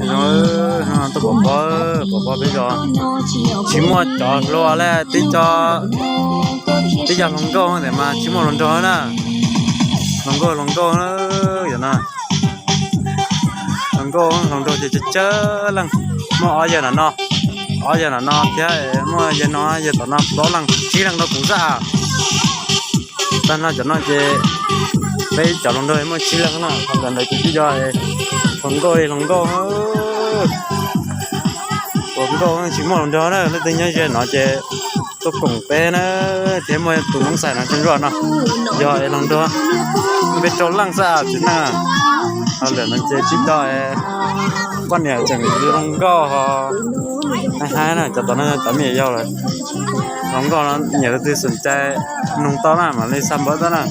Zoo, tuaj pov pob, pov pob peb zos tsis muaj cov hluas li, tib co, tib co hluas nkauj ntawm mas tsis muaj hluas nraug na. Hluas nkauj hluas nkauj, yog no, hluas nkauj hluas nraug ces tsawg tsawg leej. Muaj ob yawg no no, ob yawg no no thiab, muaj yawg no yawg tom no plaub leej tsib leej rau kuv xwb. Tag no cov no ces peb cov hluas nraug muaj tsib leej no, ho ntawm ntawd ces tib co hluas nkauj hluas nkauj, hluas nkauj tsis muaj hluas nraug na. Leej twg nyob ze no ces tuaj koom peb na, thiab muaj tus noob xais no tsis ntsuag no, yog hluas nraug peb rau leej xwb txiv neej. Ho ntawm no ces tib co poj niam tseem hluas nkauj ho, haib na, cov tom no cov me nyuam yaus lawm. Hluas nkauj no nyiam tus twg xom cai nug tau na mam li xa npawb tau na.